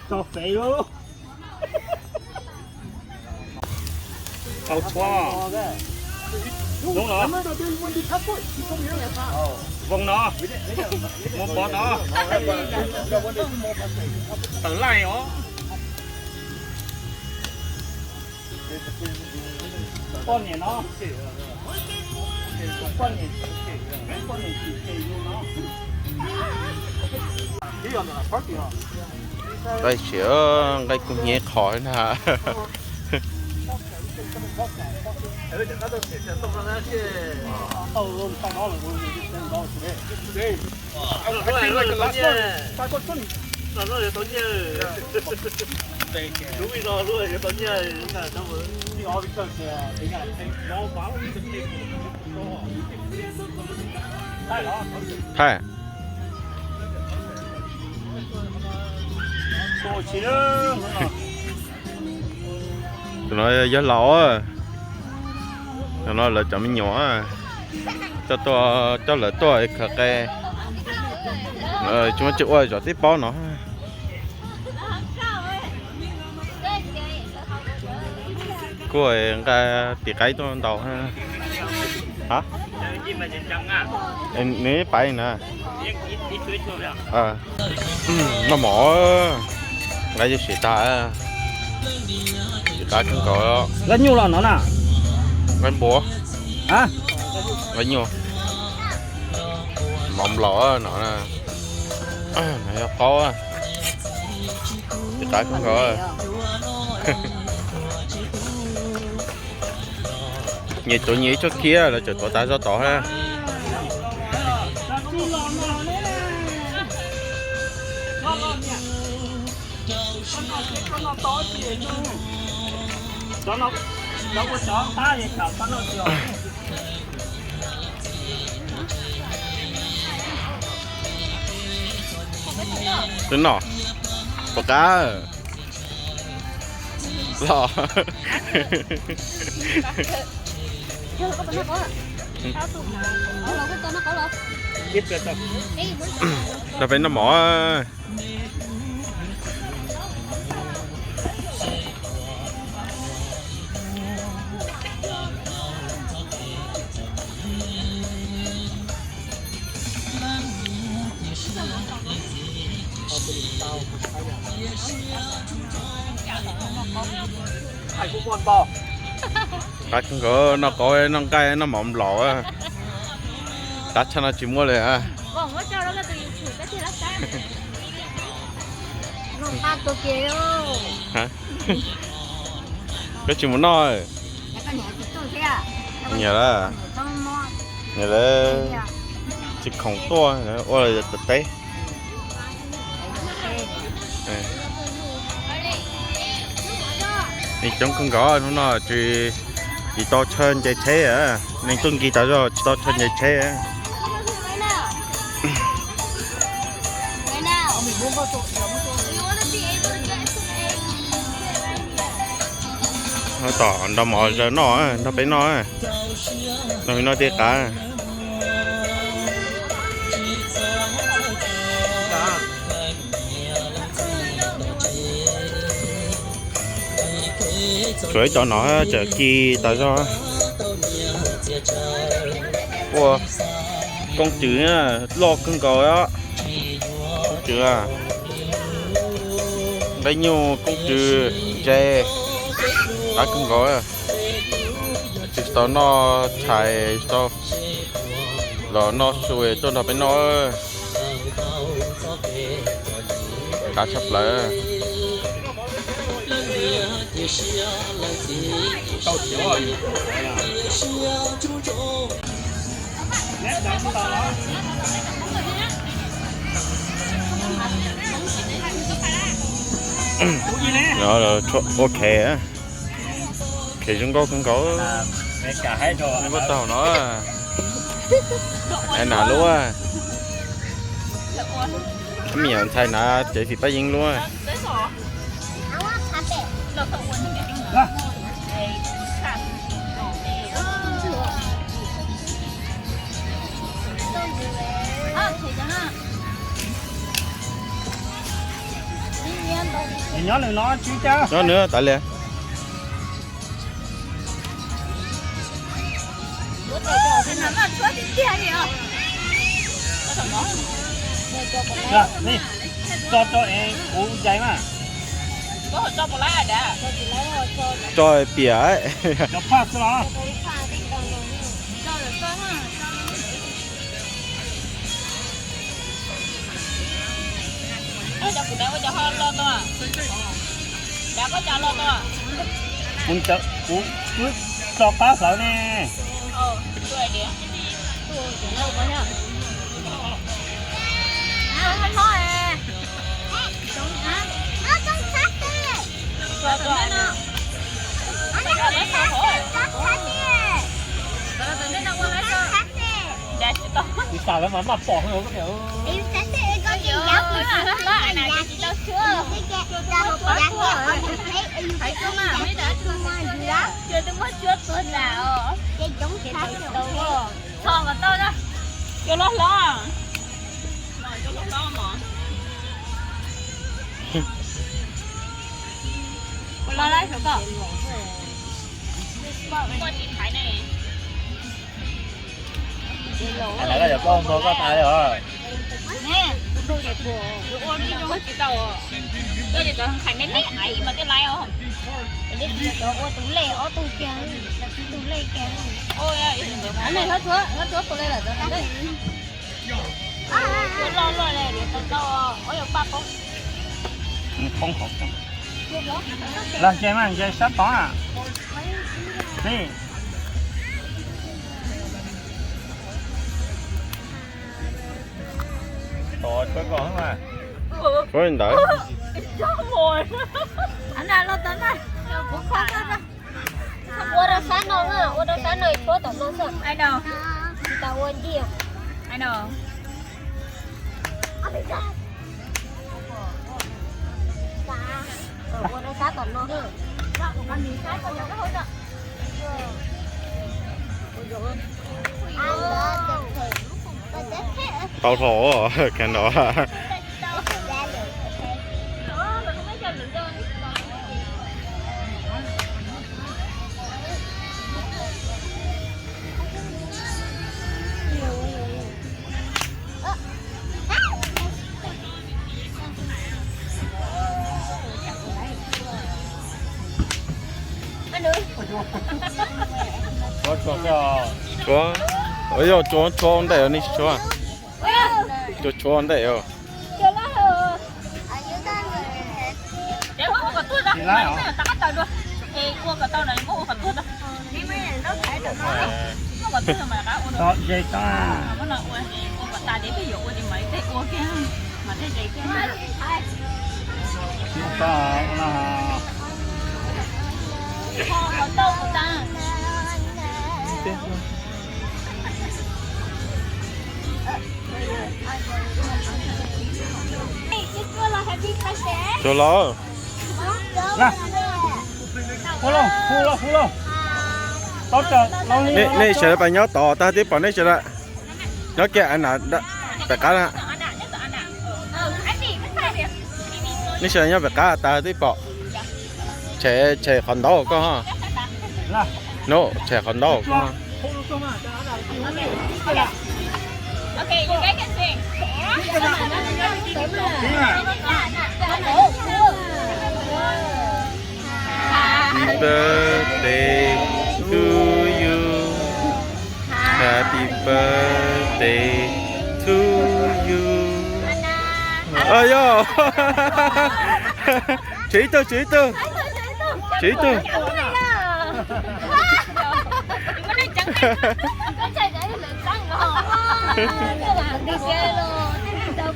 Tso fev lub. Tau txhua. Hnub no. Voos no. Mus pov no. Tawm laij os. Poj niam no. Poj niam, poj niam tsis ces yus no. Nqaij siav, nqaij kub hnyiab qhov na. Thaij. Tus no yog laus, tus no lawv cov me nyuam, coj tuaj, coj lawv tuaj khaws qe, tsis muaj tsis ua zov tib pob no. Kuj nqa tis qaib tuaj ntaus. Nws pais na. Noj mov, nqa yuav siav tag. Qab kawg nkaus. Nqaij nyuj los no na? Nqaij npua. Nqaij nyuj. Mov nplaum no na. Yog qaub. Qab kawg nkaus. Nyias tuav nyias ib tsob kiab, lawv tseem tuav tas zog tod hab. Twb noj puas qab los? Nrog peb noj mov. Qab kawg nkaus, noj qaub noj nqaij noj mov nplaum. Qab tshaj no tsis muaj li. Koj tsis mus noj. Nyiam lawm. Nyiam lawm. Tsis khoom tuaj ua teb. Neeg coob kawg nkaus hnub no tsis, tsis tau chaw nce tsheb, neeg tuaj nkig tas zog tsis tau chaw nce tsheb. Tom nrog mov zaws noj, nrog peb noj, nrog peb noj tej qab. Tshuav ib co no tseem ci tas zog. Ua koob tswv loj kawg nkaus. Koob tswv, nqaij nyuj, koob tswv, ntses, qab kawg nkaus. Tsis tau noj tshais, tsis tau los noj su tuaj nrog peb noj. Qab tshaj plaws. Ua khev, khev zoo nkauj kawg nkaus. Nws muaj tau no. Nas luaj. Me nyuam ntxhais nas cev fim paj yeeb luaj. Nyob nws no tsis cas. Nyob nws tas li. Tso rau es kuv cais mas. Tso piam. Cov phaj xwb los. Kuv, kuv tso qab hlawv ne. Ib xav lawv mas maj pom. Cov loj hlob. Lawv cov plaub hau npog koj tas li os. Ua tus lej ob tug kiag, tus lej kiag. Los nce mas nce sab tod na. Tod tsuav koj mas. Tsuav li ntawd. Ua rau sab no, ua rau sab no tshuab tom no xwb. Tsis tas ua ncig. Ua rau sab tom no. Tau hlo, ka no. Tshuav, yog tshuav tshuav ntej os, nej tsis tshuav. Tshuav tshuav ntej os. Tsuav los. Nej sawv daws pas nyob tod, tag twb pom nej sawv daws nyob kiag pem qab na. Nej sawv daws nyob pem qab tag twb pom. Tshem, tshem qhov ntaub koj. No, tshem qhov ntaub koj. Happy birthday to you. Happy birthday to you. Yog. Tshem ib tug, tshem ib tug. Tshem ib tug.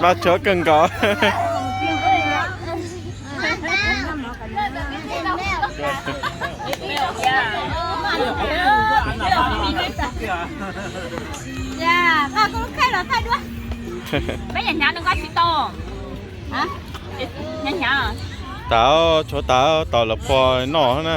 Mas tshuav kawg nkaus. Koj khaij los thaij dua. Peb hnyav hnyav nws nqa tsis tau. Hnyav hnyav. Tas, tshuav tas, tos lawv phua noj na.